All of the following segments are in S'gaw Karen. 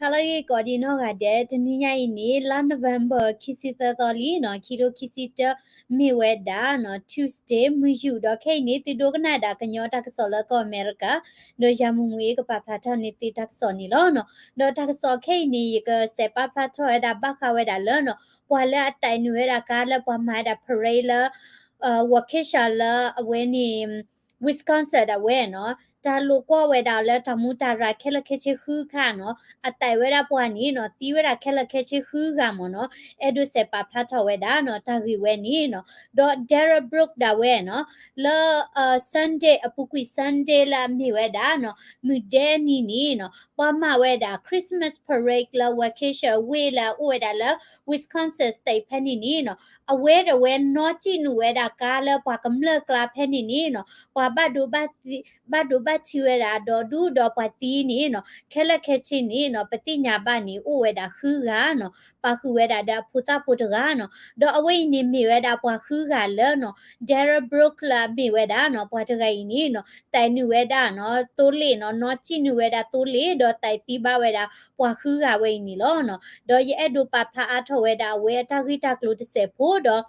ဟါလၢအဂ့ၤကိးဒံးနီၢ်ဂၤဒဲး, တနံၤညါအံၤန့ၣ် လါ November ခံဆံသၢသီလံနီၤ, ခံထိခံဆံတၢ မ့ၢ်ဝဲဒၣ်နီၤ Tuesday မုၢ်ယူာ်, ဒီးခဲအံၤန့ၣ် သုဒိကနၣ်ဒၣ်ကညီတၢ်ကစီၣ်လၢကီၢ်အမဲရကၤ, ဒီးယၤမုၢ်မုၢ်အံၤကပာ်ဖျါထီၣ်န့ၢ်သုတၢ်ကစီၣ်န့ၣ်လီၤနီၤ. ဒီးတၢ်ကစီၣ်ခဲအံၤန့ၣ် ယကစးပာ်ဖျါထီၣ်ဝဲဒၣ်ဘၣ်ဃးဝဲဒၣ်လၢနီၤ ပှၤလၢအတဲာ်နုာ်ဝဲဒၣ်ကါလၢပှၤမၤဝဲဒၣ် parade လၢ Waukesha လၢအဝဲန့ၣ် Wisconsin ဒၣ်ဝဲနီၤ, တၢ်လိာ်ကွီၢ်ဝဲဒၣ်လၢတၢ်မူးတၢ်ရၤခဲလၢာ်ခဲဆ့ဃုခါနီၤ, အတဲာ်ဝဲဒၣ်ပှၤန့ၣ်နီၤ သံဝဲဒၣ်ခဲလၢာ်ခဲဆ့ဃုဂၤမ့ၢ်နီၤ, အဲၣ်ဒိးစးပာ်ဖျါထီၣ်ဝဲဒၣ်နီၤ တၢ်ဂ့ၢ်ဝဲန့ၣ်နီၤ. ဒီး Daryl Brooks ဒၣ်ဝဲနီၤ, လၢ Sunday အပူၤကွံာ် Sunday လၢအမ့ၢ်ဝဲဒၣ်နီၤ မုၢ်ဒဲအနံၤန့ၣ်နီၤ ပှၤမၤဝဲဒၣ် Christmas parade လၢ Waukesha ဝ့ၢ်လၢအအိၣ်ဝဲဒၣ်လၢ Wisconsin State ဖဲန့ၣ်န့ၣ်နီၤ, အဝဲဒၣ်ဝဲနီၣ်စံၣ်နုာ်ဝဲဒၣ်ကါလၢပှၤကမျၢၢ်ကျါဖဲန့ၣ်န့ၣ်နီၤ, ပှၤဘၣ်ဒိဘၣ်ထံ ဘၣ်ဒိဘၣ်ထံးဝဲဒၣ်ဒီးဒူဒီးပှၤသံန့ၣ်နီၤ ခဲလၢာ်ခဲဆ့န့ၣ်နီၤ ပသ့ၣ်ညါဘၣ်န့ၣ် အိၣ်ဝဲဒၣ်ဃုဂၤနီၤ, ပာ်ဃုာ်ဝဲဒၣ်ဒီးအဖိသၣ်ဖိတဂၤနီၤ. ဒီးအဝဲအံၤန့ၣ်မ့ၢ်ဝဲဒၣ်ပှၤဃုဂၤလၢနီၤ Daryl Brooks လၢအမ့ၢ်ဝဲဒၣ်နီၤ ပှၤတဂၤအံၤန့ၣ်နီၤ တဲာ်နုာ်ဝဲဒၣ်နီၤ သိလ့ၣ်နီၤ, နီၣ်စံၣ်နုာ်ဝဲဒၣ်သိလ့ၣ် ဒီးတဲာ်သံဘၣ်ဝဲဒၣ်ပှၤဃုဂၤဝဲအံၤန့ၣ်လီၤနီၤ. ဒီးယအဲၣ်ဒိးပာ်ဖျါအါထီၣ်ဝဲဒၣ်အဝဲအတၢ်ဂ့ၢ်တၢ်ကျိၤတစဲးဖိဒီး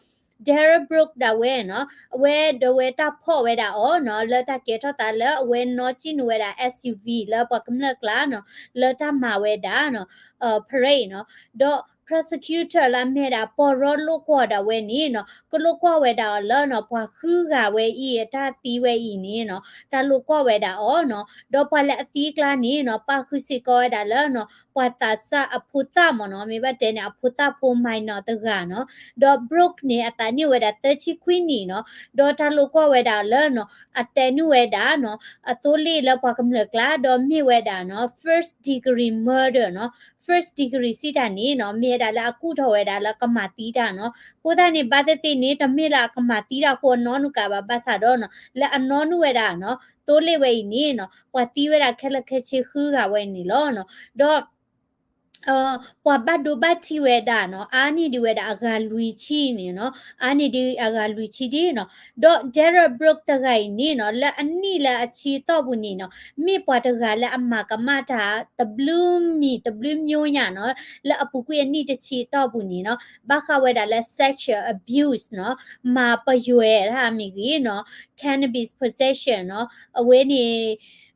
Daryl Brooks ဒၣ်ဝဲနီၤ, အဝဲဒၣ်ဝဲတၢ်ဖီၣ်ဝဲဒၣ်အီၤနီၤ လၢတၢ်ကဲထီၣ်သးလၢအဝဲနီၣ်စံၣ်နုာ်ဝဲဒၣ် SUV လၢပှၤကမျၢၢ်ကျါနီၤ လၢတၢ်မၤဝဲဒၣ်နီၤ parade နီၤ. ဒီး prosecutor လၢအမ့ၢ်ဒၣ်ပီၢ်ရီလိာ်ကွီၢ်ဒၣ်ဝဲန့ၣ်နီၤ ကလိာ်ကွီၢ်ဝဲဒၣ်အီၤလၢနီၤ ပှၤဃုဂၤဝဲအံၤအတၢ်သံဝဲအံၤန့ၣ်နီၤ တၢ်လိာ်ကွီၢ်ဝဲဒၣ်အီၤနီၤ. ဒီးပှၤလၢအသံအကျါန့ၣ်နီၤ ပာ်ဃုာ်စ့ၢ်ကီးဝဲဒၣ်လၢနီၤ ပှၤသးစၢ်အဖိသၣ်မ့ၢ်နီၤ, မ့ၢ်ဘၣ်တဲန့ၣ် အဖိသၣ်ဖိ minor တဂၤနီၤ. ဒီး Brooks န့ၣ် အသးနံၣ်အိၣ်ဝဲဒၣ်သၢဆံခွံနံၣ်နီၤ, ဒီးတၢ်လိာ်ကွီၢ်ဝဲဒၣ်လၢနီၤ အတဲာ်နုာ်ဝဲဒၣ်နီၤ အသိလ့ၣ်လၢပှၤကမျၢၢ်ကျါ ဒီးမ့ၢ်ဝဲဒၣ်နီၤ first degree murder နီၤ. First degree စံးတၢ်န့ၣ်နီၤ မ့ၢ်ဝဲဒၣ်လၢအကူၣ်ထီၣ်ဝဲဒၣ်လၢကမၤသံတၢ်နီၤ. အဃိသတးန့ၣ် ဘၣ်သ့ၣ်သ့ၣ်န့ၣ် တမ့ၢ်လၢအကမၤသံတၢ်အဃိအနီၣ်နုာ်ကါဘၣ်, ဘၣ်ဆၣ်ဒီးနီၤ လၢအနီၣ်နုာ်ဝဲဒၣ်နီၤ သိလ့ၣ်ဝဲအံၤန့ၣ်နီၤ ပှၤသံဝဲဒၣ်ခဲလၢာ်ခဲဆ့ဃုဂၤဝဲအံၤန့ၣ်လီၤနီၤ. ဒီး ပှၤဘၣ်ဒိဘၣ်ထံးဝဲဒၣ်နီၤ အါန့ၢ်ဒံးဝဲဒၣ်အဂၤလွံၢ်ဆံန့ၣ်နီၤ, အါန့ၢ်ဒံးအဂၤလွံၢ်ဆံဒံးနီၤ. ဒီး Daryl Brooks တဂၤအံၤန့ၣ်နီၤ လၢအနံၣ်လၢအဆံအတီၢ်ပူၤန့ၣ်နီၤ မ့ၢ်ပှၤတဂၤလၢအမၤကမၣ်တၢ်တဘျုးမံၤတဘျုးမျိုးညါနီၤ လၢအပူၤကွံာ်အနံၣ်တဆံအတီၢ်ပူၤန့ၣ်နီၤ ဘၣ်ဃးဝဲဒၣ်လၢ sexual abuse နီၤ, မၤပယွဲတၢ်မ့ၢ်ဂ့ၤနီၤ, cannabis possession နီၤ, အဝဲန့ၣ်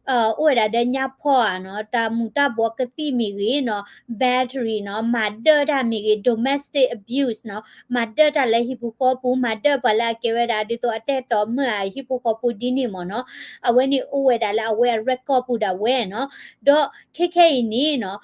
အိၣ်ဝဲဒၣ်ဒီးညၣ်ဖီၣ်ဧါနီၤ, တၢ်မူၤတၢ်ဘှီးကသံၣ်မ့ၢ်ဂ့ၤနီၤ, battery နီၤ, မၤဒၢၣ်တၢ်မ့ၢ်ဂ့ၤ, domestic abuse နီၤ, မၤဒၢၣ်တၢ်လၢဟံၣ်ဖိဃီဖိ, မၤဒၢၣ်ပှၤလၢအကဲဝဲဒၣ်ဒ်သိးအတၢ်အဲၣ်တီမုၣ်ဧါ ဟံၣ်ဖိဃီဖိဒ်န့ၣ်မ့ၢ်နီၤ, အဝဲန့ၣ်အိၣ်ဝဲဒၣ်လၢအဝဲအ record ပူၤဒၣ်ဝဲနီၤ, ဒီးခဲခဲအံၤန့ၣ်နီၤ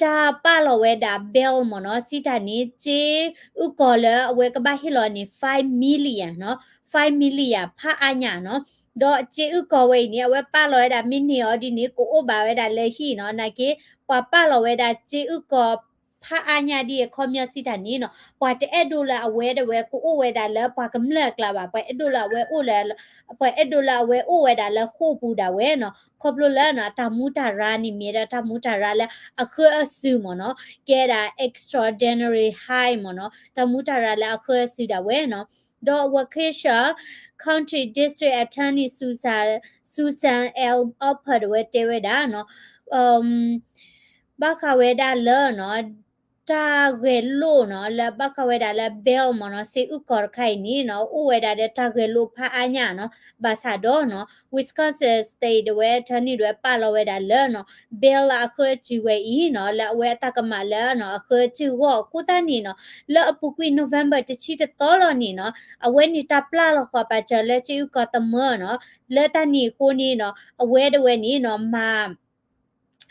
တၢ်ပာ်လီၤဝဲဒၣ် bail မ့ၢ်နီၤ, စံးတၢ်န့ၣ် စ့အုၣ်ကီၤလၢအဝဲကဘၣ်ဟ့ၣ်လီၤန့ၣ် five million နီၤ, five million ဖးအါညၣ်နီၤ, ဒီးစ့အုၣ်ကီၤဝဲအံၤန့ၣ် အဝဲပာ်လီၤဝဲဒၣ်မ့ၢ်န့ၢ်အီၤဒ်န့ၣ် ကအိၣ်ဘၣ်ဝဲဒၣ်လၢဟံၣ်နီၤ, နာ်က့ ပှၤပာ်လီၤဝဲဒၣ်စ့အုၣ်ကီၤဖးအါညၣ်ဒ်အခီပညီစံးတၢ်န့ၣ်နီၤ, ပှၤတအဲၣ်ဒိးလၢအဝဲဒၣ်ဝဲကအိၣ်ဝဲဒၣ်လၢပှၤကမျၢၢ်အကျါဘၣ်, ပှၤအဲၣ်ဒိးလၢအဝဲအိၣ်လၢ ပှၤအဲၣ်ဒိးလၢအဝဲအိၣ်ဝဲဒၣ်လၢဃိာ်ပူၤဒၣ်ဝဲနီၤ, ခီဖျိလၢနီၤ တၢ်မူတၢ်ရၢန့ၣ်မ့ၢ်ဒၣ်တၢ်မူတၢ်ရၢလၢအဃၢအစုၤမ့ၢ်နီၤ, ကဲဒၣ် extraordinary high မ့ၢ်နီၤ, တၢ်မူတၢ်ရၢလၢအဃၢအစုၤဒၣ်ဝဲနီၤ, ဒီး Waukesha County District Attorney Susan, Susan L Alpert ဝဲတဲဝဲဒၣ်နီၤ, ဘၣ်ဃးဝဲဒၣ်လၢနီၤ တၢ်ဂဲၤလိာ်နီၤ လၢဘၣ်ဃးဝဲဒၣ်လၢ bail မ့ၢ်နီၤ, စ့အုၣ်ကီၤတခါအံၤန့ၣ်နီၤ အိၣ်ဝဲဒၣ်ဒီးတၢ်ဂဲၤလိာ်ဖးအါညၣ်နီၤ, ဘၣ်ဆၣ်ဒီးနီၤ Wisconsin State ဒၣ်ဝဲ attorney ဒၣ်ဝဲပာ်လီၤဝဲဒၣ်လၢနီၤ bail လၢအဃၢအစုၤဝဲအံၤနီၤ လၢအဝဲအတၢ်ကမၣ်လၢနီၤ အဃၢအစုၤဂီၢ်အဃိသတးန့ၣ်နီၤ လၢအပူၤကွံာ် November တဆံတသီလီၤန့ၣ်နီၤ အဝဲန့ၣ်တၢ်ပျၢ်လီၤဃီၤပာ်စၢၤလၢစ့အုၣ်ကီၤတမၢနီၤ, လၢတၢ်န့ၣ်အဃိန့ၣ်နီၤ အဝဲဒၣ်ဝဲန့ၣ်နီၤ မၤ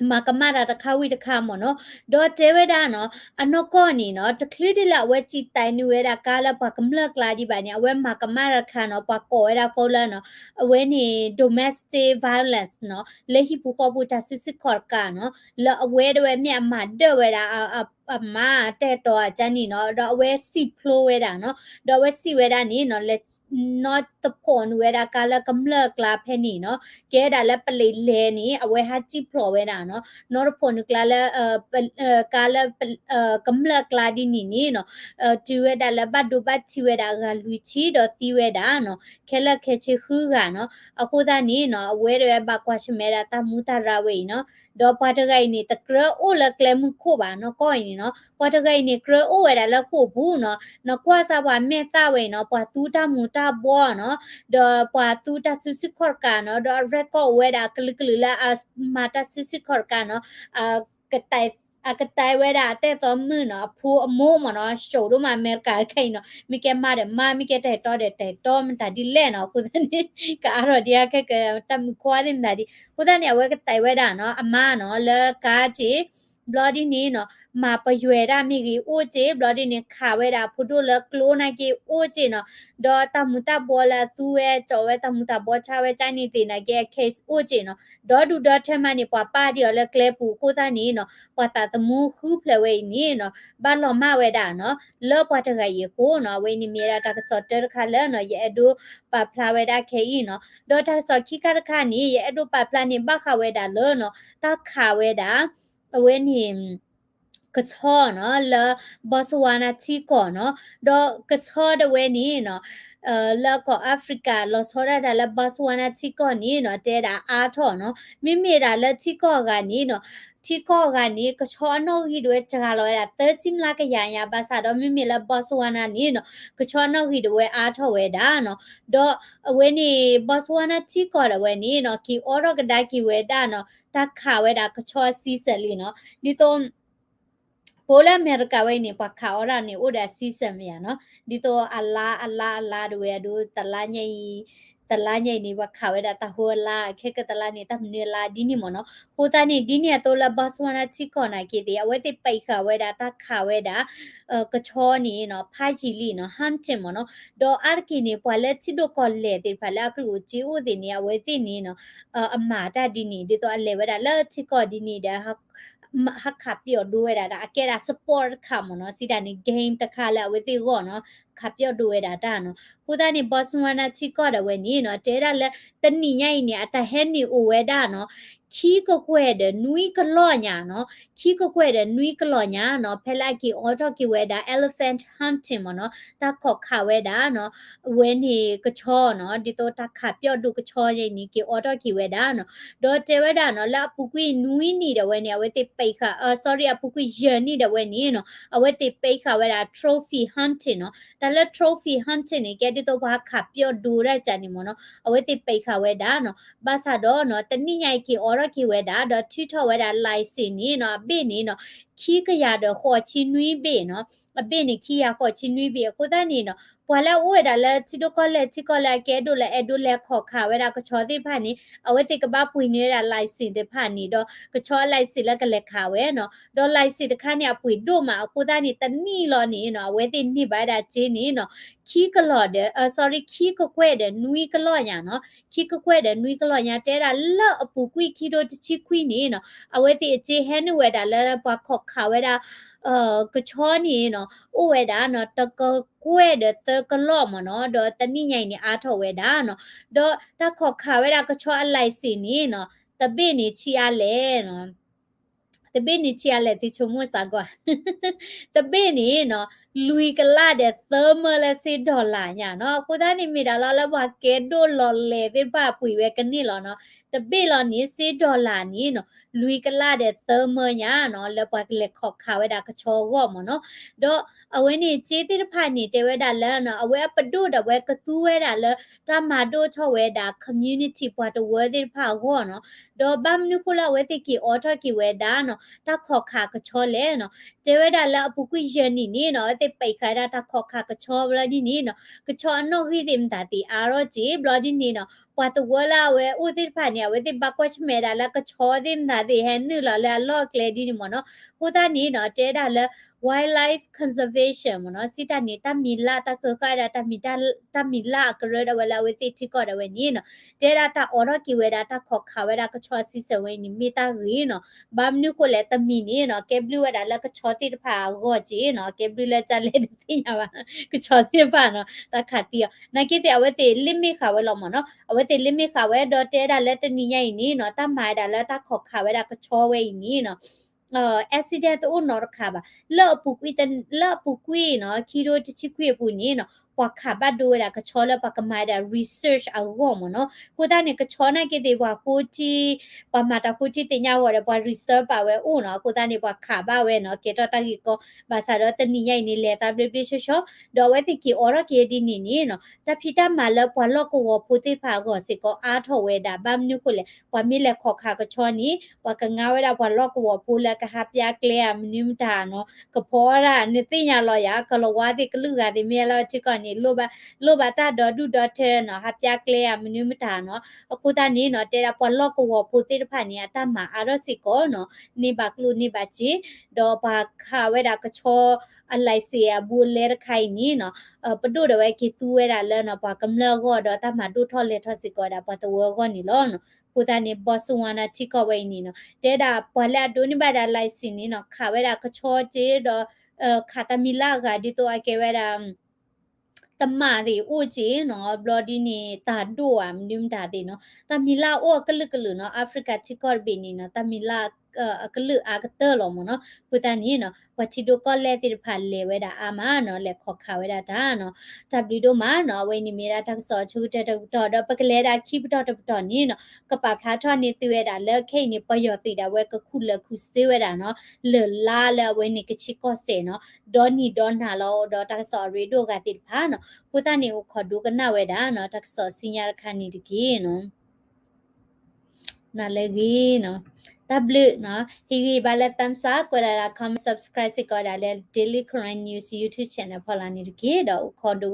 မၤကမၣ်တၢ်တခါဝံၤတခါမ့ၢ်နီၤ, ဒီးတဲဝဲဒၣ်နီၤ အနီၢ်ကီၢ်န့ၣ်နီၤ တချုးဒ်လၢအဝဲစံၣ်တဲၤနုာ်ဝဲဒၣ်ကါလၢပှၤကမျၢၢ်ကျါဒံးဘၣ်န့ၣ် အဝဲမၤကမၣ်တၢ်တခါနီၤ ပှၤကိးဝဲဒၣ် phone လၢနီၤ အဝဲန့ၣ် domestic violence နီၤ လၢဟံၣ်ဖိဃီဖိတၢ်စုဆူၣ်ခီၣ်တကးနီၤ လၢအဝဲဒၣ်ဝဲမ့ၢ်အမၤဒၢၣ်ဝဲဒၣ် အ အမါတဲတီၤအကန့ၣ်နီၤ, ဒီးအဝဲစံၣ်ဖျိဝဲဒၣ်နီၤ, ဒီးအဝဲစံၣ်ဝဲဒၣ်န့ၣ်နီၤ, လဲၤနီၣ်တဖိးနုာ်ဝဲဒၣ်ကါလၢကမျၢၢ်အကျါဖဲန့ၣ်နီၤ, ကဲဒၣ်လၢပလံးလဲၤန့ၣ် အဝဲဟးစံၣ်ဖျိးဝဲဒၣ်နီၤ, နီၣ်တဖိးနုာ်ကျါလၢ ကါလၢ ကမျၢၢ်အကျါဒ်န့ၣ်န့ၣ်နီၤ, တုၤဝဲဒၣ်လၢဘၣ်ဒိဘၣ်ထံးဝဲဒၣ်ဂၤလွံၢ်ဆံဒီးသံဝဲဒၣ်နီၤ, ခဲလၢာ်ခဲဆ့ဃုဂၤနီၤ, အဃိသတးန့ၣ်နီၤ, အဝဲဒၣ်ဝဲဘၣ်ကွၢ်ဆၢၣ်မဲာ်ဒၣ်တၢ်မူတၢ်ရၢဝဲအံၤနီၤ, ဒီးပှၤတဂၤအံၤန့ၣ် တကြၢးအိၣ်လၢကျဲမုၢ်ခိၣ်ဘၣ်နီၤ, ကီၢ်အံၤန့ၣ်နီၤ, ပှၤတဂၤအံၤန့ၣ် ကြၢးအိၣ်ဝဲဒၣ်လၢဃိာ်ပူၤနီၤ, နကွၢ်စၢ်ပှၤမဲာ်သၣ်ဝဲအံၤနီၤ, ပှၤသူတၢ်မူၤတၢ်ဘှီးနီၤ, ဒီးပှၤသူတၢ်စုဆူၣ်ခီၣ်တကးနီၤ, ဒီးအရဲၣ်ကီၢ်အိၣ်ဝဲဒၣ်အကလုာ်ကလုာ်လၢအမၤတၢ်စုဆူၣ်ခီၣ်တကးနီၤ, အကတဲဝဲဒၣ်အတဲသီမုၢ်နီၤ, အဖိအမိၢ်မ့ၢ်နီၤ, ရှုံးဒိၣ်မး အမဲရကၤတခါအံၤနီၤ, မ့ၢ်ကဲမါဒီးမါ, မ့ၢ်ကဲတၢ်ဟဲတီဒီးတၢ်ဟဲတီ မတၤဒ်လဲၣ်နီၤ, အဃိသတးန့ၣ် ကအါထီၣ်ဒံးအခဲကတၢၢ်မုၣ်ခွါသ့ၣ်မတၤဒ်, အဃိသတးန့ၣ် အဝဲကတဲဝဲဒၣ်နီၤ, အမါနီၤ, လၢကါက့ၤ ဘျီဒ်န့ၣ်နီၤ, မၤပယွဲဒၣ်မ့ၢ်ဂ့ၤအိၣ်က့ၤ, ဘျီဒ်န့ၣ် ခးဝဲဒၣ်အဖိဒိၣ်လၢကျိနာ်က့အိၣ်က့ၤနီၤ, ဒီးတၢ်မူၤတၢ်ဘှီးလၢအသူဝဲ ကၠီဝဲတၢ်မူၤတၢ်ဘှီးဆါဝဲကန့ၣ်သ့ၣ်နာ်က့ အ case အိၣ်က့ၤနီၤ, ဒီဒူၣ်ဒီထၢမးန့ၣ် ပှၤပာ်ဒံးအီၤလၢကျဲပူၤအဃိသတးန့ၣ်နီၤ, ပှၤသးသမူဃုဖျၢၣ်ဝဲအံၤန့ၣ်နီၤ, ဘၣ်လီၤမၢ်ဝဲဒၣ်နီၤ, လၢပှၤတဂၤအံၤအဃိနီၤ, အဝဲန့ၣ်မ့ၢ်ဝဲဒၣ်တၢ်ကစီၣ်တၢတခါလၢနီၤ, ယအဲၣ်ဒိးပာ်ဖျါဝဲဒၣ်ခဲအံၤနီၤ, ဒီးတၢ်ကစီၣ်ခံခါတခါန့ၣ် ယအဲၣ်ဒိးပာ်ဖျါန့ၣ် ဘၣ်ဃးဝဲဒၣ်လၢနီၤ, တၢ်ခးဝဲဒၣ် အဝဲန့ၣ် ကဆီနီၤ, လၢ Botswana ထံကီၢ်နီၤ, ဒီးကဆီဒၣ်ဝဲန့ၣ်နီၤ, လၢကီၢ် Africa လီၤဆီဒၣ်တၢ်လၢ Botswana ထံကီၢ်န့ၣ်နီၤ, တဲဒၣ်အါထီၣ်နီၤ, မ့မ့ၢ်ဒၣ်လၢထံကီၢ်အဂၤန့ၣ်နီၤ, ထံကီၢ်အဂၤန့ၣ် ကဆီအနီၣ်ဂံၢ်ဒၣ်ဝဲစှၤလီၤဝဲဒၣ် သၢဆံမျးကယၤညါ, ဘၣ်ဆၣ်ဒီးမ့မ့ၢ်လၢ Botswana န့ၣ်နီၤ, ကဆီအနီၣ်ဂံၢ်ဒၣ်ဝဲအါထီၣ်ဝဲဒၣ်နီၤ, ဒီးအဝဲန့ၣ် Botswana ထံကီၢ်ဒၣ်ဝဲန့ၣ်နီၤ, က့ၤအိးထီၣ်ကဒါက့ၤဝဲဒၣ်နီၤ, တၢ်ခးဝဲဒၣ်ကဆီအ season လံနီၤ, ဒ်သိး ပအိၣ်လၢအမဲရကၤဝဲအံၤန့ၣ် ပှၤခးအီၣ်ဒၣ်န့ၣ် အိၣ်ဒီးအ season မ့ၢ်ဧါနီၤ, ဒ်သိးအလါအလါအလါဒၣ်ဝဲအဒိ တလါညါအံၤ, တလါညါအံၤန့ၣ် ပှၤခးဝဲဒၣ်တၢ်ဟိအလါ, ခဲကတလါန့ၣ် တၢ်မနုၤအလါဒ်န့ၣ်မ့ၢ်နီၤ, အဃိသတးန့ၣ် ဒ်န့ၣ်အသိးလၢ Botswana ထံကီၢ်နာ်က့သ့ၣ် အဝဲသ့ၣ်ပာ်ဃာ်ဝဲဒၣ်တၢ်ခးဝဲဒၣ် ကဆီန့ၣ်နီၤ, ဖးယံာ်လံနီၤ, hunting မ့ၢ်နီၤ, ဒီးအါတက့ၢ်န့ၣ် ပှၤလၢထံဒိၣ်ကီၢ်လဲၢ်သ့ၣ်တဖၣ်လၢအကလုာ်အိၣ်စ့အိၣ်သ့ၣ်န့ၣ် အဝဲသ့ၣ်န့ၣ်နီၤ, အမၤတၢ်ဒ်န့ၣ် ဒ်သိးအလဲၤဝဲဒၣ်လၢထံကီၢ်ဒ်န့ၣ်ဒီး ဟးခးပျီၣ်ဒိဝဲဒၣ်ဒီး အကဲဒၣ် sport တခါမ့ၢ်နီၤ, စံးတၢ်န့ၣ် game တခါလၢအဝဲသ့ၣ်ဂီၢ်နီၤ, ခးပျီၣ်ဒိဝဲဒၣ်တၢ်နီၤ, အဃိသတးန့ၣ် Botswana ထံကီၢ်ဒၣ်ဝဲန့ၣ်နီၤ, တဲဒၣ်လၢတနံၤညါအံၤန့ၣ် အတၢ်ဟဲနုာ်အိၣ်ဝဲဒၣ်နီၤ, ခံကကွဲၢ်ဒီးနွံကလီၢ်ညါနီၤ, ခံကကွဲၢ်ဒီးနွံကလီၢ်ညါနီၤ, ဖဲလၢအက့ၤအိးထီၣ်က့ၤဝဲဒၣ် elephant hunting မ့ၢ်နီၤ, တၢ်ခိးခးဝဲဒၣ်နီၤ, အဝဲန့ၣ်ကဆီနီၤ, ဒ်သိးတၢ်ခးပျီၣ်ဒိကဆီအံၤန့ၣ် က့ၤအိးထီၣ်က့ၤဝဲဒၣ်နီၤ, ဒီးတဲဝဲဒၣ်နီၤ, လၢအပူၤကွံာ်နွံနံၣ်ဒၣ်ဝဲန့ၣ် အဝဲသ့ၣ်ပာ်ဃာ်, အ sorry အပူၤကွံာ်ယဲၢ်နံၣ်ဒၣ်ဝဲန့ၣ်နီၤ, အဝဲသ့ၣ်ပာ်ဃာ်ဝဲဒၣ် trophy hunting နီၤ, တၢ်လၢ trophy hunting န့ၣ် ကဲဒ်သိးပှၤခးပျီၣ်ဒိဒၣ်ကန့ၣ်မ့ၢ်နီၤ, အဝဲသ့ၣ်ပာ်ဃာ်ဝဲဒၣ်နီၤ, ဘၣ်ဆၣ်ဒီးနီၤ, တနံၣ်ညါအံၤက့ၤအိးထီၣ်က့ၤဝဲဒၣ် ဒီးထုးထီၣ်ဝဲဒၣ် license န့ၣ်နီၤ, အဘ့ၣ်န့ၣ်နီၤ, ခံကယၤဒီးဃိးဆံနွံဘ့ၣ်နီၤ, အဘ့ၣ်န့ၣ်ခံကယၤဃိးဆံနွံဘ့ၣ်, အဃိသတးန့ၣ်နီၤ, ပှၤလၢအအိၣ်ဝဲဒၣ်လၢထံဒိၣ်ကီၢ်လဲၢ်ထံကီၢ်လၢအကဲဒိၣ်လၢအဲၣ်ဒိးလဲၤခိးခးဝဲဒၣ်ကဆီသ့ၣ်တဖၣ်န့ၣ်, အဝဲသ့ၣ်ကဘၣ်ပှ့ၤန့ၢ်ဝဲဒၣ် license သ့ၣ်တဖၣ်န့ၣ်ဒီး ကဆီအ license လၢကလဲၤခးဝဲနီၤ, ဒီး license တခါန့ၣ် အပှ့ၤဒိၣ်မး အဃိသတးန့ၣ် တနံၣ်လီၤန့ၣ်နီၤ, အဝဲသ့ၣ်န့ၢ်ဘၣ်ဝဲဒၣ်စ့န့ၣ်နီၤ, ခံကလီၢ်ဒီး အ sorry ခံကကွဲၢ်ဒီးနွံကလီၢ်ညါနီၤ, ခံကကွဲၢ်ဒီးနွံကလီၢ်ညါ တဲဒၣ်လၢအပူၤကွံာ်ခံထိတဆံခွံန့ၣ်နီၤ, အဝဲသ့ၣ်အစ့ဟဲနုာ်ဝဲဒၣ်လၢပှၤခိးခးဝဲဒၣ် ကဆီန့ၣ်နီၤ, အိၣ်ဝဲဒၣ်နီၤ, တကကွဲၢ်ဒီးသၢကလီၢ်မ့ၢ်နီၤ, ဒီးတနံၣ်ညါအံၤန့ၣ် အါထီၣ်ဝဲဒၣ်နီၤ, ဒီးတၢ်ခိးခးဝဲဒၣ်ကဆီအ license န့ၣ်နီၤ, တဘ့ၣ်န့ၣ်ဆံးအါလဲၣ်နီၤ, တဘ့ၣ်န့ၣ်ဆံးအါလဲၣ် သုဆိကမိၣ်စ့ၢ်ကီး, တဘ့ၣ်န့ၣ်နီၤ, လွံၢ်ကလးဒီးသၢမၢလၢစ့ dollar ညါနီၤ, အဃိသတးန့ၣ်မ့ၢ်ဒၣ်လီၤလၢပှၤကဲဒိၣ်လီၤလဲၤသ့ၣ်တဖၣ်ပှ့ၤဝဲကန့ၢ်လီၤနီၤ, တဘ့ၣ်လီၤန့ၣ် စ့ dollar န့ၣ်နီၤ, လွံၢ်ကလးဒီးသၢမၢညါနီၤ, လၢပှၤကလဲၤခိးခးဝဲဒၣ်ကဆီအဂီၢ်မ့ၢ်နီၤ, ဒီးအဝဲန့ၣ်စ့သ့ၣ်တဖၣ်န့ၣ် တဲဝဲဒၣ်လၢနီၤ, အဝဲအပဒိၣ်ဒီးအဝဲကသူဝဲဒၣ်လၢ တၢ်မၤဒိၣ်ထီၣ်ဝဲဒၣ် community ပှၤတဝၢသ့ၣ်တဖၣ်အဂီၢ်နီၤ, ဒီးဘၣ်မနုၤဃိလၢအဝဲသ့ၣ်က့ၤအိးထီၣ်က့ၤဝဲဒၣ်နီၤ, တၢ်ခိးခးကဆီလဲၣ်နီၤ, တဲဝဲဒၣ်လၢအပူၤကွံာ်ယဲၢ်နံၣ်န့ၣ်နီၤ, အဝဲသ့ၣ်ပာ်ဃာ်ဝဲဒၣ်တၢ်ခိးခးကဆီဘျီဒ်န့ၣ်နီၤ, ကဆီအနီၣ်ဂံၢ်သ့ၣ်မတၤသ့ၣ်အါထီၣ်စ့ဘျီဒ်န့ၣ်နီၤ, ပှၤတဝၢလၢအဝဲအိၣ်သ့ၣ်တဖၣ်န့ၣ် အဝဲသ့ၣ်ဘၣ်ကွၢ်ဆၢၣ်မဲာ်ဒၣ်လၢကဆီသ့ၣ်မတၤသ့ၣ်ဟဲနုာ်လီၤလၢအလီၢ်အကျဲဒ်န့ၣ်မ့ၢ်နီၤ. အဃိသတးန့ၣ်နီၤ တဲဒၣ်လၢ wildlife conservation မ့ၢ်နီၤ စံးတၢ်န့ၣ် တၢ်မံၤလၢ်တၢ်ကၢဃာ်ဒၣ် တၢ်မံၤလၢ်အကရၢဒၣ်ဝဲလၢအဝဲသ့ၣ်ထံကီၢ်ဒၣ်ဝဲန့ၣ်နီၤ တဲဒၣ်တၢ်အိးထီၣ်က့ၤဝဲဒၣ်တၢ်ခိးခးဝဲဒၣ်ကဆီအ season ဝဲအံၤန့ၣ် မ့ၢ်တၢ်ဂ့ၤနီၤ. ဘၣ်မနုၤဃိလဲၣ် တမံၤန့ၣ်နီၤ ကဲဘျုးဝဲဒၣ်လၢကဆီသ့ၣ်တဖၣ်အဂီၢ်က့နီၤ ကဲဘျုးလၢကလဲၣ်တသ့ၣ်ညါဘၣ် ကဆီသ့ၣ်တဖၣ်နီၤ တၢ်ခးသံအီၤ နာ်က့သ့ၣ် အဝဲသ့ၣ်လ့ၣ်မ့ၢ်ဃာ်ဝဲလီၤမ့ၢ်နီၤ အဝဲသ့ၣ်လ့ၣ်မ့ၢ်ဃာ်ဝဲ ဒီးတဲဒၣ်လၢတနံၤညါအံၤန့ၣ်နီၤ တၢ်မၤဝဲဒၣ်လၢတၢ်ခိးခးဝဲဒၣ်ကဆီဝဲအံၤန့ၣ်နီၤ accident တအိၣ်နီတခါဘၣ် လၢအပူၤကွံာ် လၢအပူၤကွံာ်နီၤ ခံထိတဆံခွံအပူၤန့ၣ်နီၤ ပှၤခးဘၣ်ဒိဝဲဒၣ်ကဆီလၢပှၤကမၤဝဲဒၣ် research အဂီၢ်မ့ၢ်နီၤ. အဃိသတးန့ၣ် ကဆီနာ်က့သ့ၣ် ပှၤဃိထံ ပှၤမၤတၢ်ဃိထံသ့ၣ်ညါအဂီၢ်ဒီး ပှၤ research ပာ်ဝဲအိၣ်နီၤ. အဃိသတးန့ၣ် ပှၤခးဘၣ်ဝဲနီၤ ကဲထီၣ်တၢ်ဂ့ၢ်ကီ ဘၣ်ဆၣ်ဒီးတနံၤညါအံၤန့ၣ် လဲၤသးဘျ့ဘျ့ဆှီဆှီ ဒီးအဝဲသ့ၣ်က့ၤအိးထီၣ်က့ၤဒ်န့ၣ်န့ၣ်နီၤ တၢ်ဖံးတၢ်မၤလၢပှၤလီၢ်ကဝီၤဖိသ့ၣ်တဖၣ်အဂီၢ်စ့ၢ်ကီးအါထီၣ်ဝဲဒၣ် ဘၣ်မနုၤဃိလဲၣ် ပှၤမ့ၢ်လဲၤခိးခးကဆီန့ၣ် ပှၤကငါဝဲဒၣ်ပှၤလီၢ်ကဝီၤဖိလၢကဟးပျါကျဲဧါ မနုၤမတၤနီၤ ကဖီဒၣ် နသ့ၣ်ညါလီၤယၤ ကလီၤဝါသ့ၣ်ကလုာ်ဂၤသ့ၣ်မ့ၢ်လၢထံကီၢ်န့ၣ် လိၣ်ဘၣ်တၢ်ဒီဒူၣ်ဒီထၢနီၤ ဟးပျါကျဲဧါ မနုၤမတၤနီၤ. အဃိသတးန့ၣ်နီၤ တဲဒၣ်ပှၤလီၢ်ကဝီၤဖိသ့ၣ်တဖၣ်န့ၣ် အတၢ်မၤအါထီၣ်စ့ၢ်ကီးနီၤ န့ၢ်ဘၣ်ကျိၣ်န့ၢ်ဘၣ်စ့ ဒီးပှၤခးဝဲဒၣ်ကဆီ အ license အဘူးအလဲတခါအံၤန့ၣ်နီၤ ပဒိၣ်ဒီးဝဲက့ၤသူဝဲဒၣ်လၢနီၤ ပှၤကမျၢၢ်အဂီၢ် ဒီးတၢ်မၤဒိၣ်ထီၣ်လဲၤထီၣ်စ့ၢ်ကီးဝဲဒၣ်ပှၤတဝၢအဂီၢ်န့ၣ်လီၤ. အဃိသတးန့ၣ် Botswana ထံကီၢ်ဝဲအံၤန့ၣ်နီၤ တဲဒၣ်ပှၤလၢအဒိးန့ၢ်ဘၣ်ဒၣ် license န့ၣ်နီၤ ခးဝဲဒၣ်ကဆီက့ဒီး ခးတၢ်မံၤလၢ်အဂၤဒ်သိးအကဲဝဲဒၣ် တမၣ်သ့ၣ်အိၣ်က့နီၤ ဘျီဒ်န့ၣ် တၢ်ဒိၣ်ဧါ မနုၤမတၤသ့ၣ်နီၤ တၢ်မံၤလၢ်အိၣ်အကလုာ်ကလုာ်နီၤ Africa ထံကီၢ်တဘ့ၣ်န့ၣ်နီၤ တၢ်မံၤလၢ် အကလုာ်အါကတၢၢ်လီၤမ့ၢ်နီၤ. အဃိသတးန့ၣ်နီၤ ပှၤထံဒိၣ်ကီၢ်လဲၢ်သ့ၣ်တဖၣ်လဲၤဝဲဒၣ်အါမးနီၤ လဲၤခိးခးဝဲဒၣ်တၢ်နီၤ တၢ်ဘျုးဒိၣ်မးနီၤ အဝဲအံၤန့ၣ်မ့ၢ်ဒၣ်တၢ်ကစီၣ်အဆိကတၢၢ်တကတီၢ် ဒီးပကလဲၤဒၣ်ခံပတီၢ်တပတီၢ်န့ၣ်နီၤ ကပာ်ဖျါထီၣ်န့ၢ်သုဝဲဒၣ်လၢခဲအံၤန့ၣ် ပယီၤသုးဒၣ်ဝဲကခူၣ်လၢာ်ခူၣ်စ့ဝဲဒၣ်နီၤ လၢၢ်လါလၢအဝဲန့ၣ်ကဆ့ကီၢ်စဲၣ်နီၤ ဒီနံၤဒီနၤလီၤ ဒီးတၢ်ကစီၣ်အရ့ဒိၣ်အဂၤသ့ၣ်တဖၣ်နီၤ အဃိသတးန့ၣ် အိၣ်ခိးဒိကနၣ်ဝဲဒၣ်နီၤ တၢ်ကစီၣ်ဆူညါတခါန့ၣ်တက့ၢ်နီၤ နၤလၢအဂ့ၤနီၤ တၢ်ဘျုးနီၤ ဟ့ၣ်ဂံၢ်ဘါလၢ thumbs up ကွဲးလီၤဒၣ် comment subscribe စ့ၢ်ကီးဒၣ်လၢ Daily Karen News YouTube channel ဖီလာ်န့ၣ်တက့ၢ် ဒီးအိၣ်ခိးဒိ